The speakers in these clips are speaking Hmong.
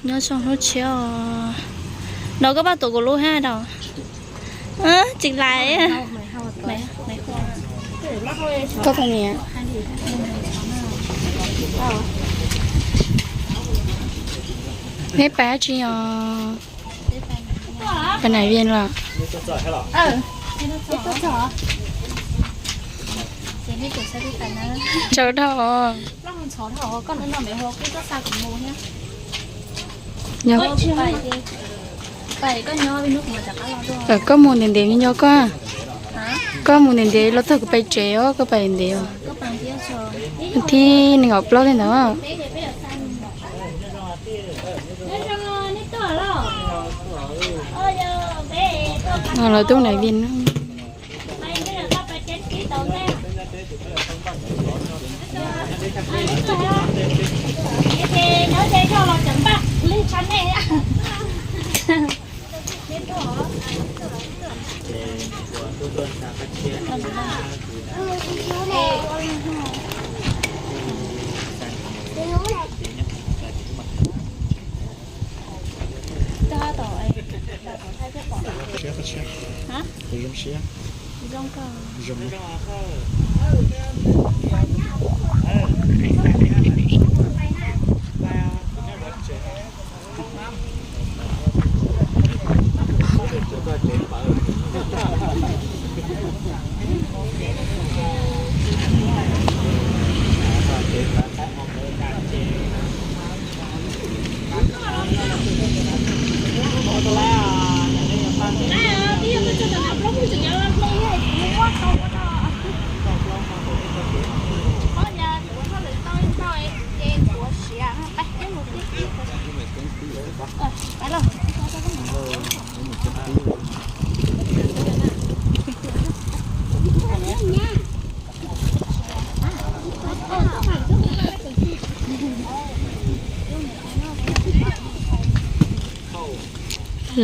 Nyob zoo hnub tshiab os. Nov koj pab tuav kuv lub hab dau. Tsis lais. Koj tus niam. Neb pais dab tsi os? Pais nais Vias los? Tsau dhau. Koj mus ntev ntev nco koj. Koj mus ntev ntev los txog kuv pais tsev os, koj pais ntev os. Thib nees nkaum plaub li ntawd. Lawv tuaj nais Vias no.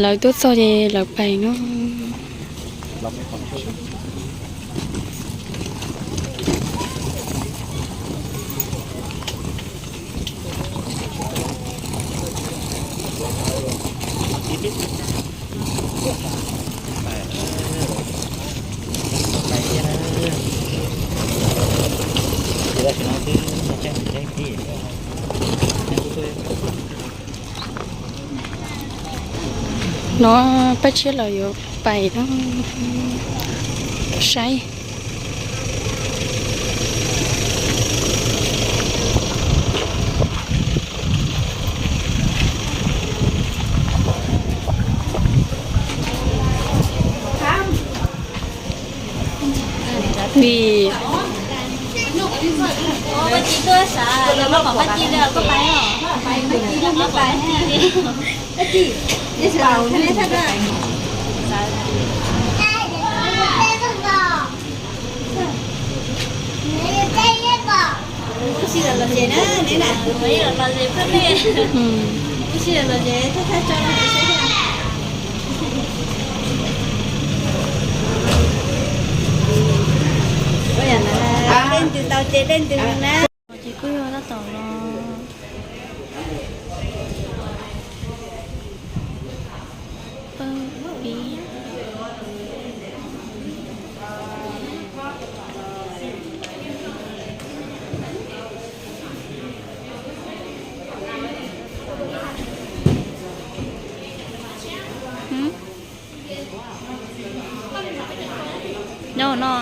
Lawv tuaj txog ces lawv pais no. No pab tshiab lawv yuav pais no saib. Vim Leej twg tau ces leej twg na. Ces kuj yog tab tom los pawg pib. Nyob no.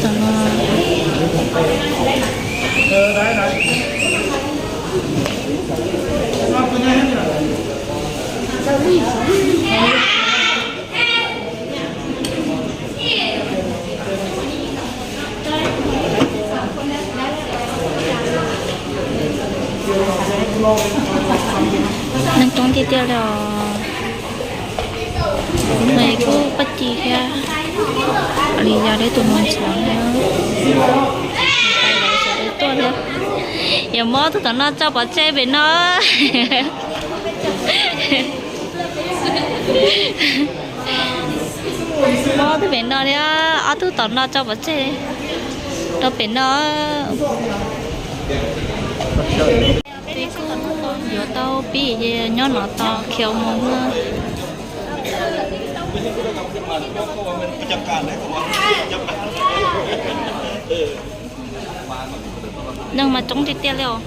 Tam no neeg coob tiag tiag li os. Nws kuj paj ci thiab li yog deb tus mus ntxuav na. Tuaj thiab. Yuav muab ob tug tom no tso pov tseg pem no. Muab ob tug pem no thiab, ob tug tom no tso pov tseg rau pem no. Peb kuj Tau pib ces nyob no tos khiav mus na. Neeg mas coob tiag tiag li os.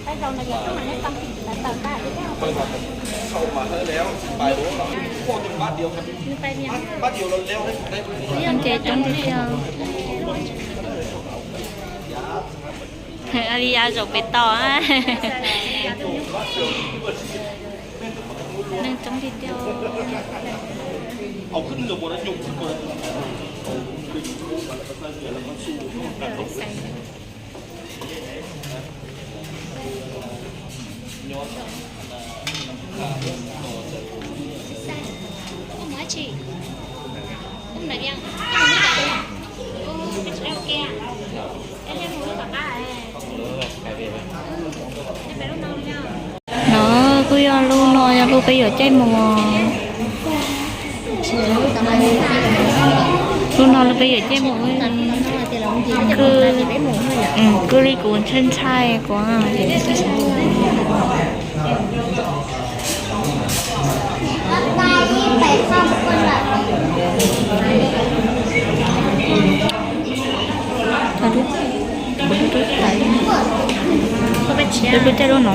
Neeg ces coob tiag tiag. Li ya zaum pem tod. Neeg coob tiag tiag. No kuj yog lub no yog lub peb yuav caij mus. Lub no lub peb yuav caij mus. Kuj, kuj li kuv ntshai ntshai kuv. Lub caij lub no.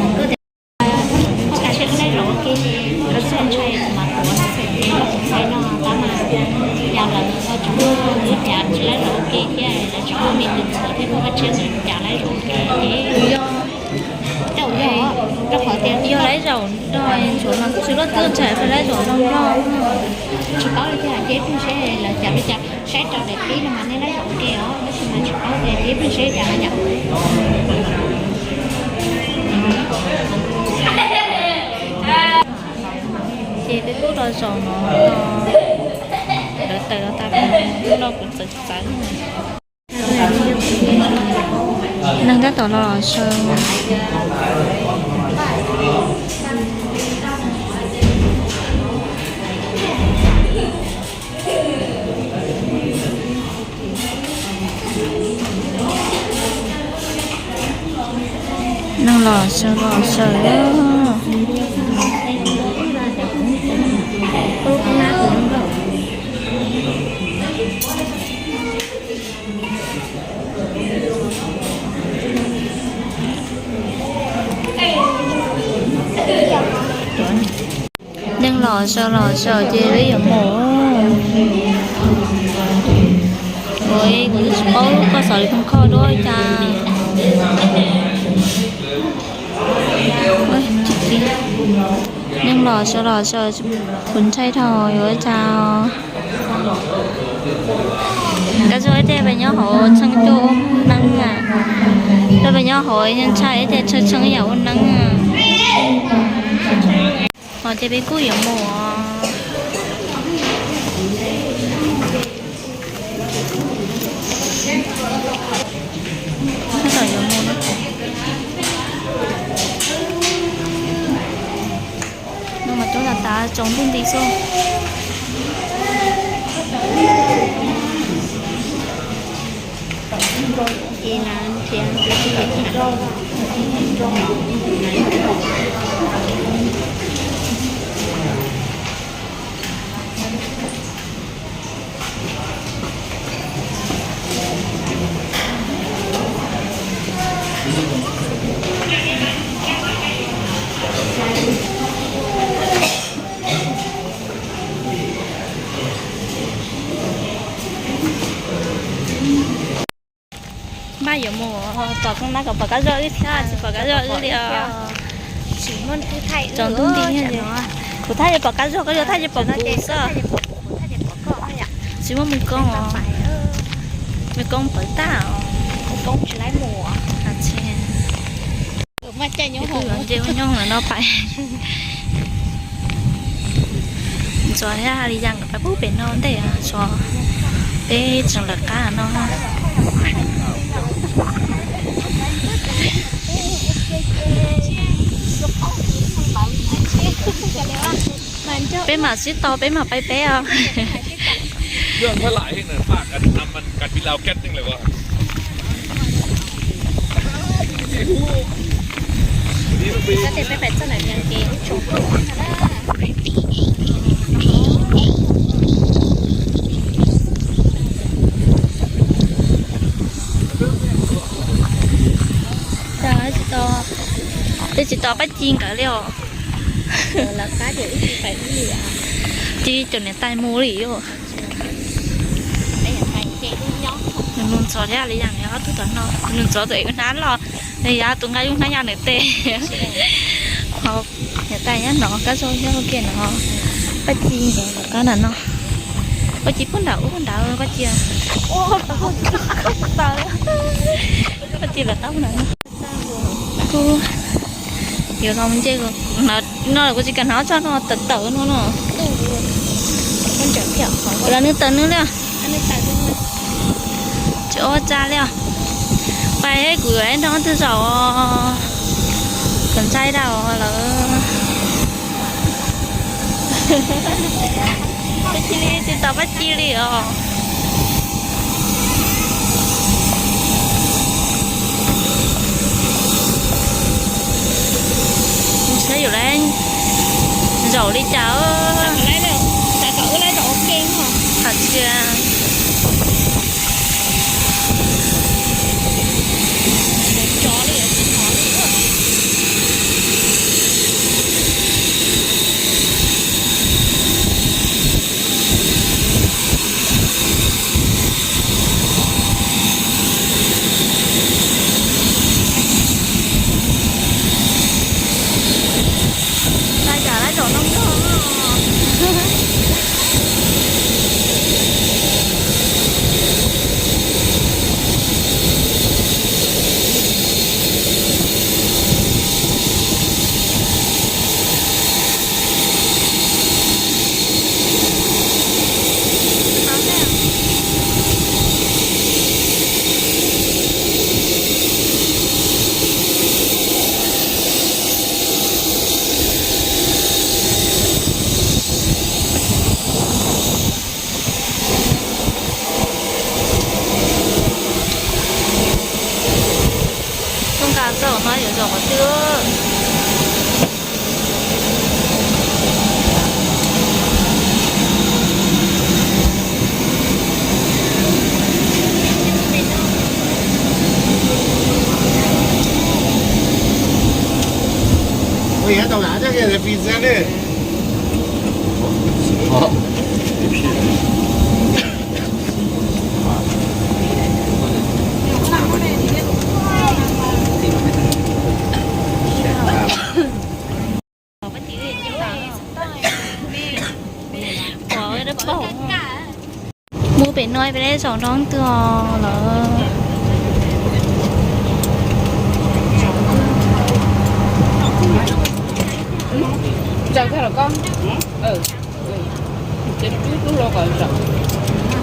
Yog lawv zaum no, tsuav mas kuj tsis luaj twg ntshai, lawv zaum no no. Tsis paub li tiag, ces pheej seb lawv cas li cas, saib rau daim teb no mas nej lawv zaum ua ke os, tab sis mas tsis paub tias ces pheej seb cas li yom. Ces peb kuj los zaum no, lawv tawm los tas, lub no kuv txawv txawv. Neeg tab tom los los saw. Neeg los saw los saw. Neeg los saw los saw ces peb yuav mus. Ua kuv twb tsis paub koj xav li koj kho dua cas. Neeg los saw los saw, kuv ntshai dhau yuav ua cas. Koj zoo ib teg pes nyob hauv tshee coj ua neeb a. Koj pes nyob hauv ntshai ib teg tshee tshee yam ua neeb a. Ho ces peb kuj yuav mus os. Tab tom yuav mus. No mas coob tas tas tsaus ntuj nti xwb. Npaj yuav mus tom koob nab kom pom qab zog wb thiab, tsis pom qab zog wb li os. Tsaus ntuj nti. Kuv thaj yeej pom qab zog, koj yuav thaj yeej pom kuv xwb. Tsis muaj mus koob os. Mus koob pawv tag os. Nce ua nyoog lawm no pais. Ntxuav thiab li yas nkawd pais pub pem no ntej, tsuas peb tseem lawv qab no. Peb mam sib tau, peb mam pais peb os. Koj tej peb pais txog ntawm nws ces ib tsoom phooj ywg na. Twb tsis tau pab ci nkawd li os. Ci cov niam tais mus li os. Nws nug ntxov li li yam li ob tug tom no, nws ntxov tus ev hnab los, nws yav tus nqa yus hnab yog nws tes. Niam tais nyob no, Kab Zog nyob ua ke no, Paj Ci nkawd lawv qab nram no. Paj Ci pub nram ub nrad, Paj Ci, Paj Ci lawv qab nram no. Kuv yuav los nce no lawm, kuv tsis kam hnov tso no tawm tawm no no. Los nws tawm nws li. Tsis ua tsa li os. Pais kuv yuav nrog twg zaum os. Kom ntshai dab lawm. Paj Ci li, tsis tau Paj Ci li os. Saib yus lawv zaum li cas. Tsis Koj nqa txog no yuav zaum qhov twg? Ui, tau nqa coj kiag pis xa ne. Mus pem no peb lej zaum nroo twg lawm.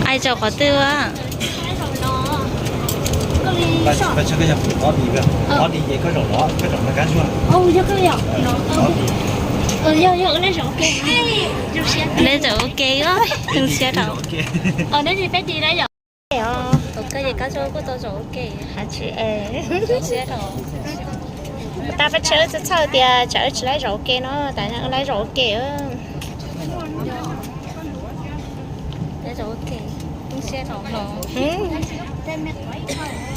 Ais zaum qhov twg a? Lej zaum ua ke, zoo siab rau. Ua koj ces Kab Zog kuj tau zaum ua ke. Zoo siab rau. Tag peb tsheb txhawj txhawj tias tsam wb tsis laib zaum ua ke no, tas wb laib zaum ua ke. Laib zaum ua ke, zoo siab rau no.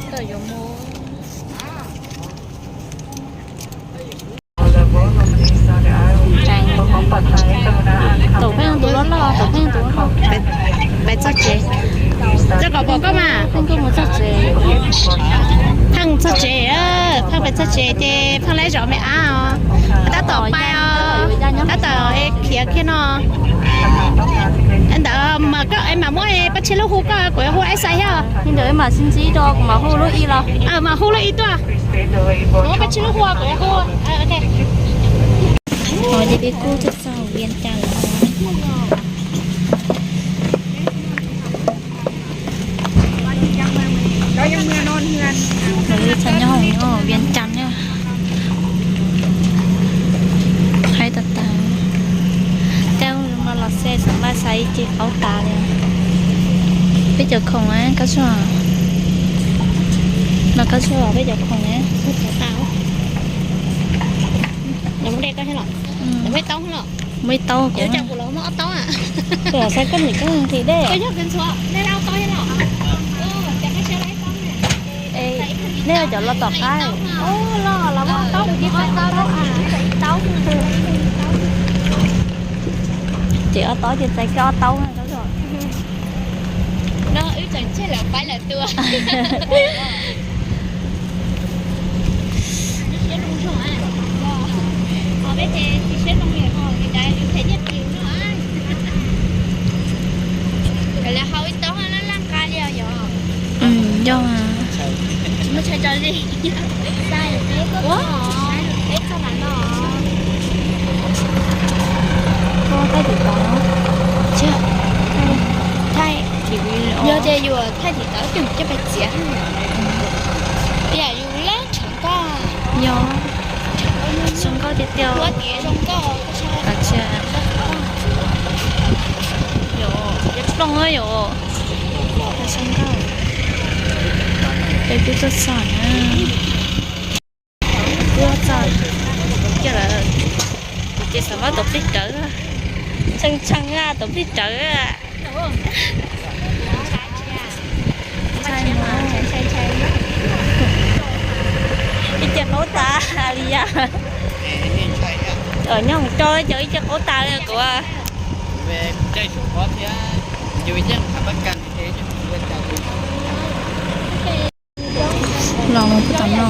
Koj yuav mus. Taum pheej tus loj loj, taum pheej tus loj. Peb txog tsev. Txog kom pom koj mas. Pheej mus txog tsev. Pheej txog tsev, pheej peb txog tsev ces pheej laib zaum me ab os. Tab tom pais os, tab tom khiav kiag no. Ntawd mas koj mam muab pab tsheb lub hu koj, kuv yuav hu aib xais thiab. Li ntawd mam sib ntsib rau, kuv mam hu lub i los. Mam hu lub i tuaj. Kuv muab pab tsheb lub hu, kuv yuav hu. Ces peb kuj txog Vias Cas lawm. Txog nyob hauv Vias Cas na. Haib tas tas. Cas no los xav xav mas xav ib ce qaub tas li. Peb cov khoom Kab Zog. Los koj tsuag peb cov khoom ne. Los muab de koj thiab los? Muab ib taub los? Muab ib taub kuv. Kuv los muab ob taub. Kuv xav koj nim koj nqhis dej. Nej cov los tom qab. Los los muab ob taub, kuv tsis xav taub. Ces ob taub ces txais koj ob taub. No wb tseem tseg lawm pab lawm tua. Lawv hau ib taub laj laj nqa li os yog. Yog. Tsis muaj chaw tso li. Ua, peb txog mam no. Thaij tim tod. Thaij, yog tias yuav thaij tim tod ces coj pais txiav. Tiam yus lab tshav nkauj. Yog, tshav nkauj tiag tiag. Ua tiav zoo nkauj. Yog plooj yom. Tshav nkauj. Peb twb tuaj txog na. Twb txog kiag lawm. Kuv ces xav muab tus plig rawv. Tshee tshee a, tus plig rawv. Ib ce qaub tas li yam. Nyob hauv rau cov ib ce qaub tas li kuv. Los mus tom no.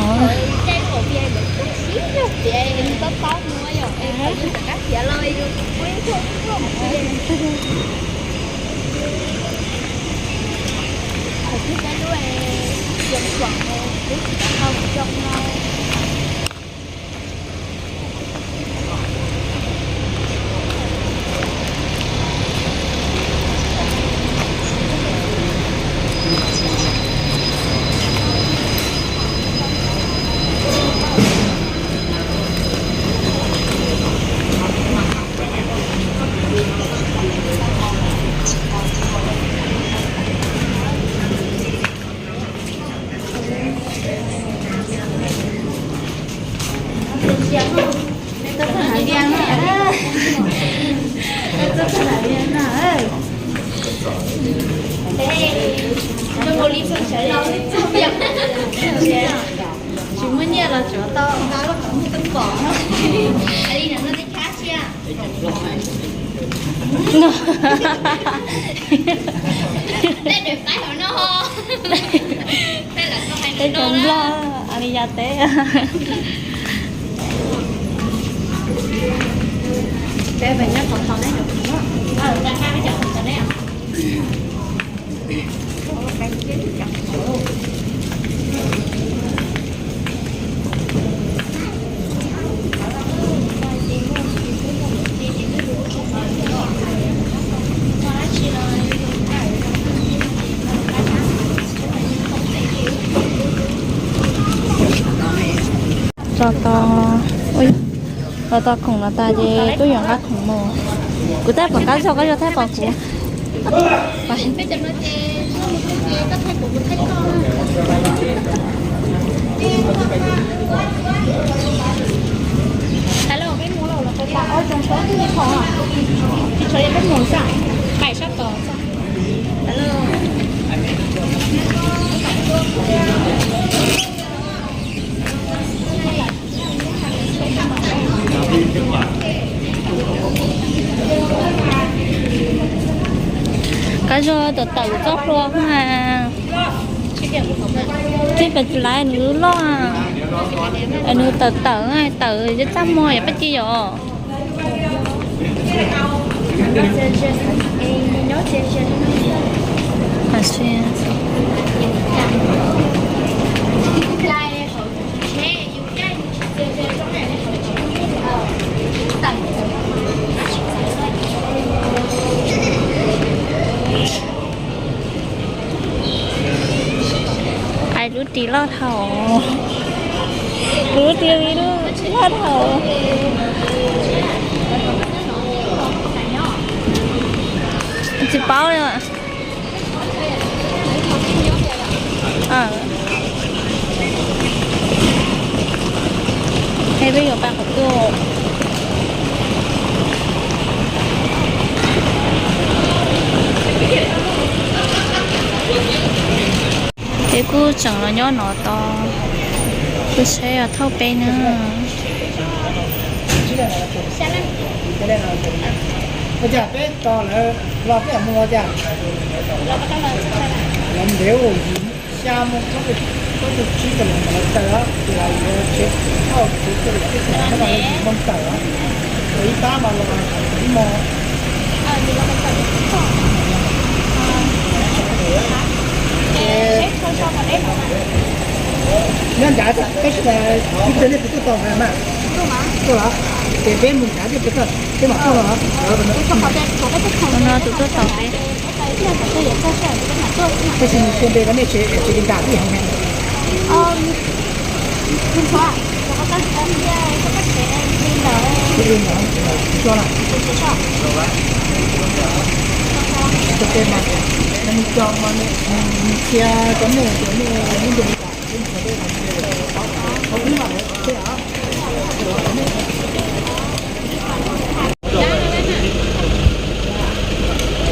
Tsis muaj nyiaj los tsuav tau nqa lub qhov muag poob pom. Teb cov nplog, a li yas teb. Tso tau, tso tau khoom no tas ces tuaj yuav nqa khoom mus. Kuv thaij pom Qab Zog, Qab Zog thaij pom kuv. Qab Zog tawm tawm txoj hlua mas. Txij pem tsis laiv nws lub loj, nws tawm tawm tawm txaj muag yom, pab ci yom. Hais lub ris loj dhau. Kuv lub ris loj dhau. Tsis paub li. Peb yuav pab qhov tuaj. Peb kuj tseem los nyob no tos tus tsheb thauj peb na. Ua cas peb tos lawv los peb mus los cas? Lawv ntev, xya moo txog, txog tus tsib rau lawv tawm, ces lawv yuav tsheb thauj kuv txog lawv peb tus no lawv yim moo tawm, lawv ib pab mas los ib moo. Nyob nrad, ib pliag nej puas tuaj tos mas? Tuaj los? Ces peb mus nrad, peb mam tuaj los? No tus tuaj tos peb. Tab sis mus xyuas npe rau nej tsev, tsev li nram twb heev heev. Tus li ntawd, tus li ntawd, tus li ntawd. Tus li ntawd, tus li ntawd. Tus li ntawd, tus li ntawd.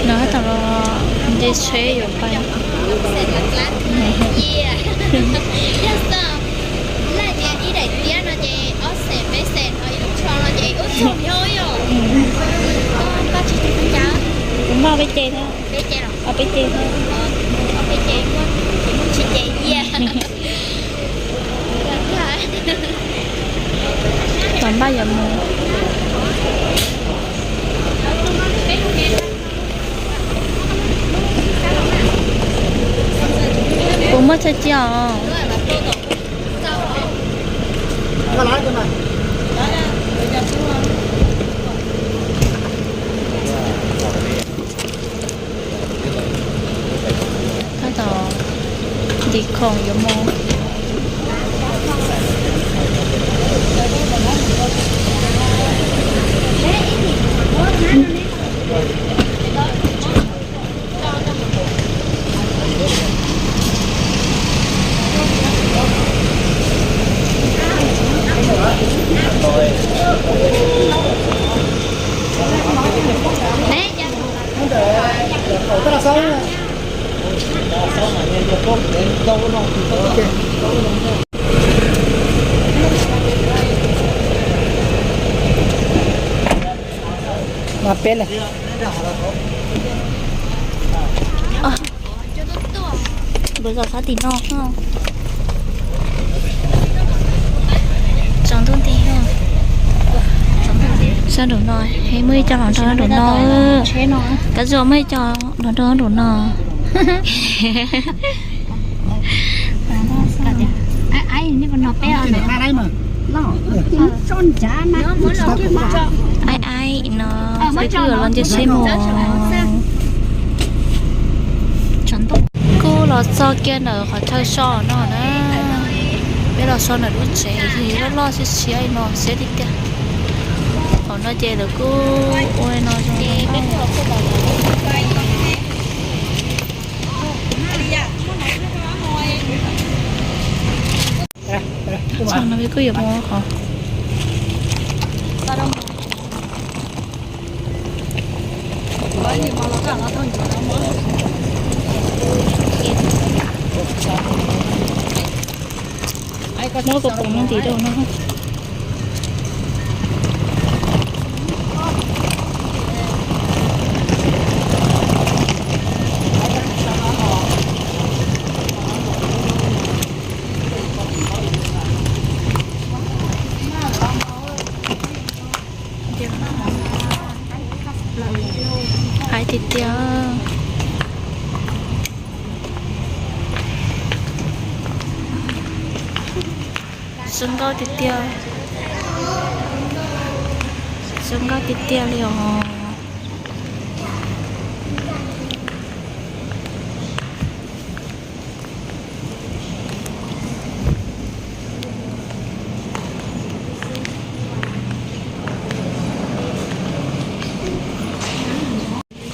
No tab tom los nce tsheb yuav pais. Laj tias ib daim tiab no ces ob xees peb xees, ho ib lub tsho no ces ub txog nyob yom. Koj tsis tsis tau cas. Kuv npaj peb ce thiab. Peb ce los? Ob peb ce thiab. Ob peb ce, tsis ce iab. Tom npaj yuav mus. Puas muaj chaw cia os? Tab tom ntim khoom yuav mus. Mas peb lawm. Lawv zov sab tim no. Tsaus ntuj nti. Sab nraum no, muaj ib co hluas nraug nraum no. Kab zuag muaj ib co hluas nraug nraum no. Aib aib no, peb kuj yuav los nce tsheb mus. Kuj los txog kiag ntawm qhov chaw so no na. Peb los so ntawm lub tsev loj loj siab siab no siab tiag tiag. Qhov no ces lawv kuj ua no zoo. Tsam no peb kuj yuav mus qhov. Muab koj pom no ntim rau no. Hais tiag tiag. Zoo nkauj tiag tiag. Zoo nkauj tiag tiag li os.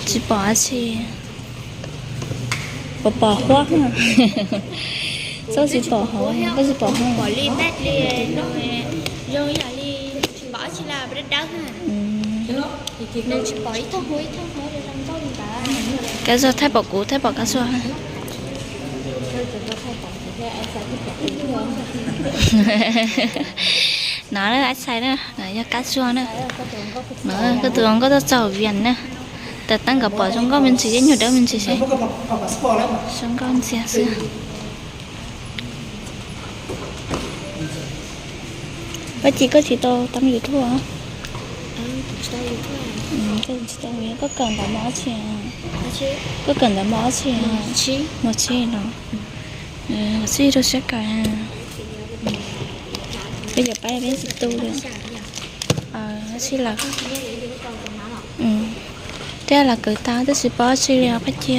Tsis pom dab tsi. Pom pom huab. Txhob tsis pom hauv, koj tsis pom hauv. Kab Zuag thaij pom kuv, thaij pom Kab Zuag. No na, ais xais na, no yog Kab Zuag na. No koj tus hluas nkauj tuaj txog Vias na. Tam teeb nkawd pom zoo nkauj me ntsis thiab nyuag dawb me ntsis xwb. Zoo nkauj ntxiag xwb. Paj Ci, koj tsis tau teeb YouTube os? Koj tsis tau, koj kawm ntawv mos dab tsi? Koj kawm ntawv mos dab tsi? Mos tsib no. Mos tsib rau siab kawm. Peb yuav pab peb txiv tub li. Dab tsi lawm? Twb los kawm tag tab sis paub dab tsi li os Paj Ci.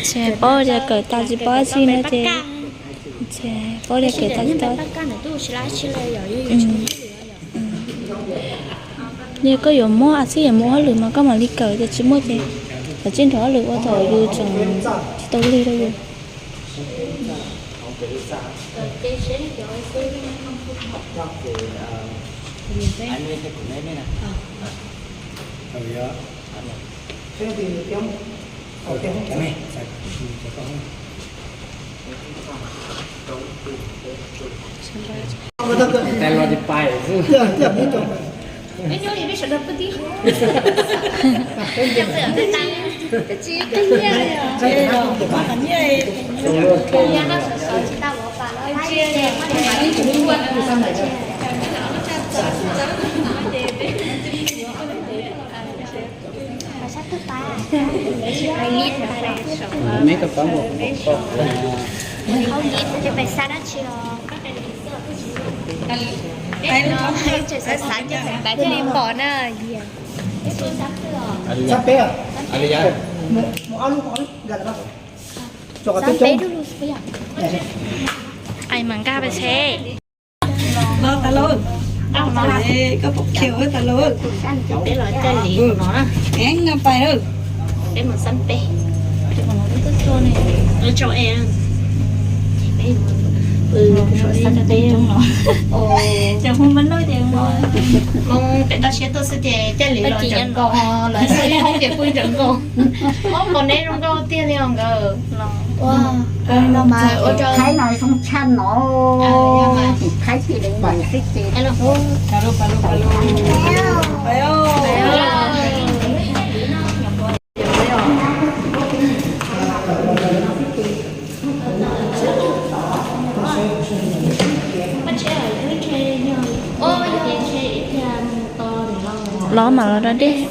Ces paub tias kawm tag tsis paub dab tsi no ces, ces paub tias kawm tag tsis tau. Yog koj yuav muab a xij yuav muab hauj lwm mas koj mam li kawm, ces tsis muaj ces koj tsij nrog hauj lwm ua thaum yus tseem tsis tau lig rau yus. Xav peb os? Ai mas nkag pes txhe. Los tas lauj. Koj pom khiav tas lauj. Peb los coj li no na. Eeb, no pais lauj. Peb mus xab peb. Peb mus xab peb no. Ces hu ma no ces mus pem toj siab tuaj xwb ces coj li los ntawm nkaus, lawv xwb hoob ces pw ntawm nkaus. Ob pom neb zoo nkauj tiag li os nkawd. Thaib no zoo tshaj no, thaib cia li xwb ces. Los mas los da dej.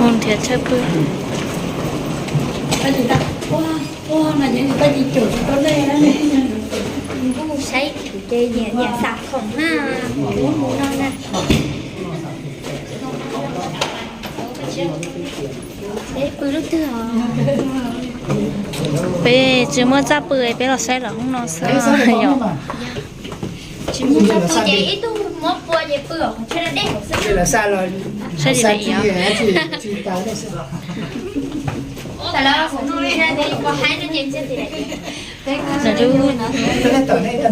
Mus nrhiav chaw pw. Kuj saib ces nyiam nyiam xam khoom na, mus ub mus no na. Peb pw lub twg os? Peb tsis muaj txaj pw, peb los saib lawv hoob no xwb yom. Tsis muaj txaj pw ces ib tug muab pua ces pw os, qhov chaw dej hauv xwb. Saib li lawm. Peb tsis lawv nyob lub.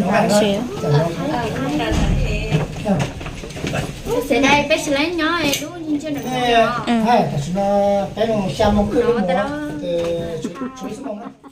Tam sim no peb mus xya moo kwj lub mus, tshuav ib xuab moos.